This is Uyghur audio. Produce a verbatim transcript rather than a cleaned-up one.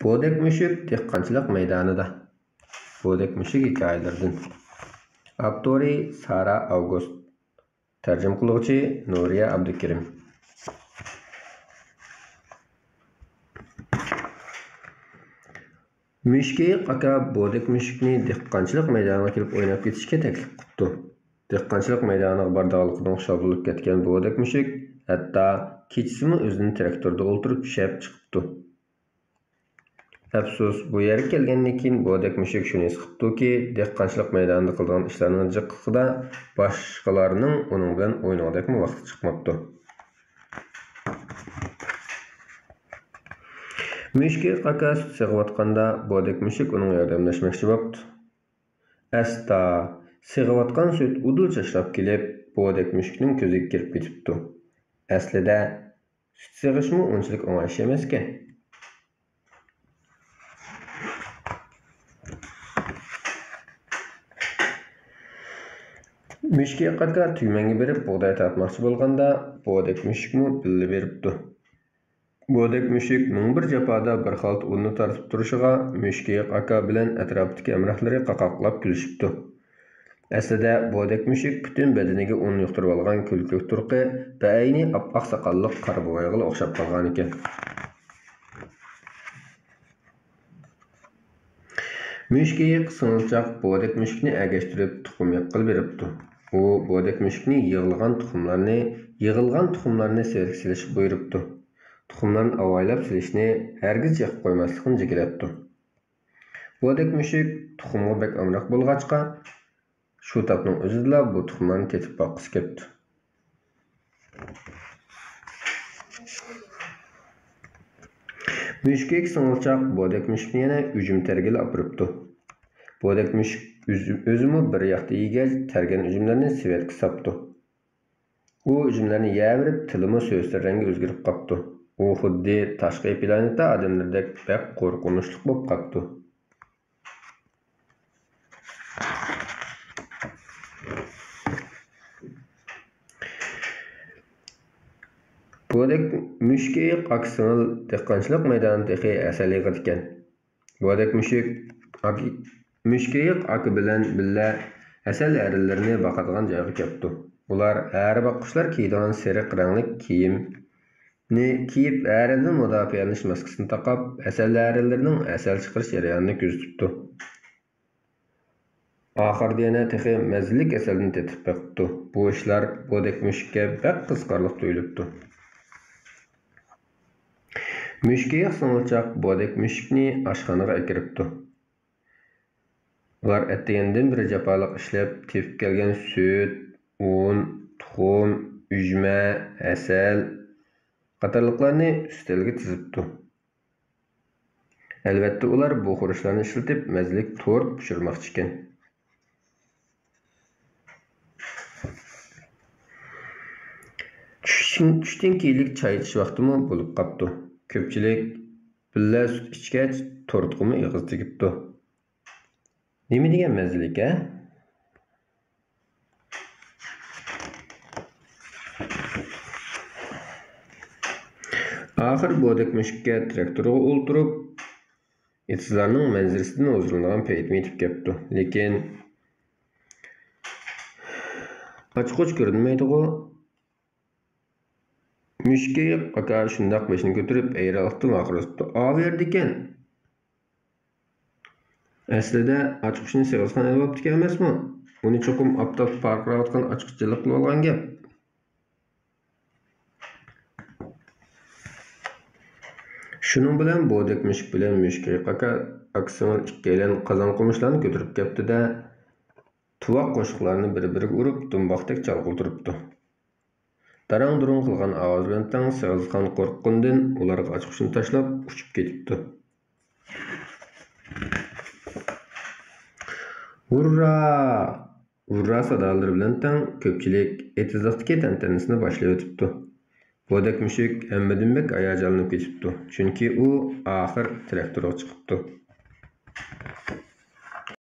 بودەك مۈشۈك دېھقانچىلىق مەيدانىدا. بودەك مۈشۈك ھېكايىلىرىدىن. ئاپتورى سارا ئاۋگۇست. تەرجىمە قىلغۇچى نۇرىيە ئابدۇكېرىم. مۈشۈككېيىق ئاكا بودەك مۈشۈكنى دېھقانچىلىق مەيدانىغا كېلىپ ئويناپ كېتىشكە تەكلىپ قىپتۇ. دېھقانچىلىق مەيدانىغا بارىدىغانلىقىدىن خۇشال بولۇپ كەتكەن بودەك مۈشۈك ھەتتا كېچىسىمۇ ئۆزىنى تىراكتوردا ئولتۇرۇپ چۈشەپ چىقىپتۇ. ئەپسۇس، بۇ يەرگە كەلگەندىن كېيىن بودەك مۈشۈك شۇنى ھېس قىپتۇكى، دېھقانچىلىق مەيدانىدا قىلىدىغان ئىشلارنىڭ جىقلىقىدا باشقىلارنىڭ ئۇنىڭ بىلەن ئوينىغۇدەكمۇ ۋاقتى چىقماپتۇ. مۈشۈككېيىق ئاكا سۈت سېغىۋاتقاندا، بودەك مۈشۈك ئۇنىڭغا ياردەملەشمەكچى بوپتۇ. ئەستا، سېغىۋاتقان سۈت ئۇدۇل چاچراپ كېلىپ، بودەك مۈشۈكنىڭ كۆزىگە كىرىپ كېتىپتۇ. ئەسلىدە، سۈت سېغىشمۇ ئۇنچىلىك ئوڭاي ئىش ئەمەسكەن. مۈشۈككېيىق ئاكا تۈگمەنگە بېرىپ بۇغداي تارتماقچى بولغاندا، بودەك مۈشۈكمۇ بىللە بېرىپتۇ. بودەك مۈشۈك مىڭ بىر جاپادا بىر خالتا ئۇننى تارتىپ تۇرۇشىغا، مۈشۈككېيىق ئاكا بىلەن ئەتراپتىكى ھەمراھلىرى قاقاقلاپ كۈلۈشۈپتۇ. ئەسلىدە بودەك مۈشۈك پۈتۈن بەدىنىگە ئۇن يۇقتۇرۇۋالغان كۈلكە تۇرقى بەئەينى ئاپئاق ساقاللىق قارا بوۋايغىلا ئوخشاپ قالغانىكەن. مۈشۈككېيىق سىڭىلچاق بودەك مۈشۈكنى ئەگەشتۈرۈپ تۇخۇم يىغقىلى بېرىپتۇ. ئۇ بودەك مۈشۈكنى يىغلىغان تۇخۇملارنى، يىغىلغان تۇخۇملارنى سېۋەتكە سېلىشقا بۇيرۇپتۇ. تۇخۇملارنى ئاۋايلاپ سېلىشنى ھەرگىز يېقىپ قويماسلىقىنى جىكىلەپتۇ. بودەك مۈشۈك تۇخۇمغا بەك ئامراق بولغاچقا، شۇ تاپنىڭ ئۆزىدىلا بۇ تۇخۇملارنى تېتىپ باققۇسى كەپتۇ. مۈشۈككېيىق سىڭىلچاق بودەك مۈشۈكنى يەنە ئۈجۈم تەرگىلى ئاپىرىپتۇ. بودەك مۈشۈك ئۆز-، ئۆزىمۇ بىر ياقتا يېگەچ، تەرگەن ئۈجۈملەرنى سېۋەتكە ساپتۇ. ئۇ ئۈجۈملەرنى يەۋېرىپ، تىلىمۇ سۆسۈر رەڭگە ئۆزگىرىپ قاپتۇ. ئۇ خۇددى تاشقى پلانېتا ئادەملىرىدەك بەك قورقۇنچلۇق بولۇپ قاپتۇ. بۇدەك مۈشۈككېيىق ئاكا سىڭىل دېھقانچىلىق مەيدانىدا تېخى ھەسەل يىغىدىكەن. بۇدەك مۈشۈك ئاكا، مۈشۈككېيىق ئاكا بىلەن بىللە ھەسەل ئەرىلىرىنى باقىدىغان جايغا كەپتۇ. ئۇلار ھەرە باققۇچىلار كىيىدىغان سېرىق رەڭلىك كىيىم نى كىيىپ، ھەرىدىن مۇداپىئەلىنىش ماسكىسىنى تاقاپ، ھەسەل ھەرىلىرىنىڭ ھەسەل چىقىرىش جەريانىنى كۆزىتىپتۇ. ئاخىرىدا يەنە تېخى مەززىلىك ھەسەلدىن تېتىپ بېقىپتۇ. بۇ ئىشلار بۇدەك مۈشۈككە بەك قىزىقارلىق تۇيۇلۇپتۇ. مۈشۈككېيىق سىڭىلچاق بۇدەك مۈشۈكنى ئاشخانىغا ئەكىرىپتۇ. ئۇلار ئەتىگەندىن بېرى جاپالىق ئىشلەپ، تېپىپ كەلگەن سۈت، ئۇن، تۇخۇم، ئۈجمە، ھەسەل قاتارلىقلارنى ئۈستەلگە تىزىپتۇ. ئەلۋەتتە، ئۇلار بۇ خۇرۇچلارنى ئىشلىتىپ، مەززىلىك تورت پىشۇرماقچىكەن. چۈشتىن، چۈشتىن كېيىنلىك چاي ئىچىش ۋاقتىمۇ بولۇپ قاپتۇ. كۆپچىلىك بىللە سۈت ئىچكەچ، تورتقىمۇ ئېغىز تېگىپتۇ. نېمە دېگەن مەززىلىك، ھە؟ ئاخىر بۇدەك مۈشۈككە تىراكتورغا ئولتۇرۇپ، ئېتىزلارنىڭ مەنزىرىسىدىن ھۇزۇرلىنىدىغان پەيتمۇ يېتىپ كەپتۇ. لېكىن ئاچقۇچ كۆرۈنمەيدىغۇ. مۈشۈككېيىق ئاكا شۇنداق بېشىنى كۆتۈرۈپ، ھەيرانلىقتىن ۋارقىرىۋېتىپتۇ. ئاۋۇ يەردىكەن! ئەسلىدە ئاچقۇچنى سېغىزخان ئېلىۋاپتىكەن ئەمەسمۇ؟ ئۇنى چوقۇم ئاپتاپتا پارقىراۋاتقان ئاچقۇچ جىلىپ قىلىۋالغان گەپ. شۇنىڭ بىلەن بۇدەك مۈشۈك بىلەن مۈشۈككېيىق ئاكا، ئاكا سىڭىل ئىككىيلەن قازان قومۇچلارنى كۆتۈرۈپ كەپتۇ-دە، تۇۋاق قوشۇقلارنى بىر-بىرىگە ئۇرۇپ، دۇمباقتەك چالغىلى تۇرۇپتۇ. داراڭ-دۇرۇڭ قىلغان ئاۋاز بىلەن تەڭ سېغىزخان قورققىنىدىن ئۇلارغا ئاچقۇچنى تاشلاپ ئۇچۇپ كېتىپتۇ. ھۇررا! ھۇررا سادالىرى بىلەن تەڭ كۆپچىلىك ئېتىزلىقتىكى تەنتەنىسىنى باشلىۋېتىپتۇ. بۇدەك مۈشۈك ھەممىدىن بەك ھاياجانلىنىپ كېتىپتۇ، چۈنكى ئۇ ئاخىر تىراكتورغا چىقىپتۇ.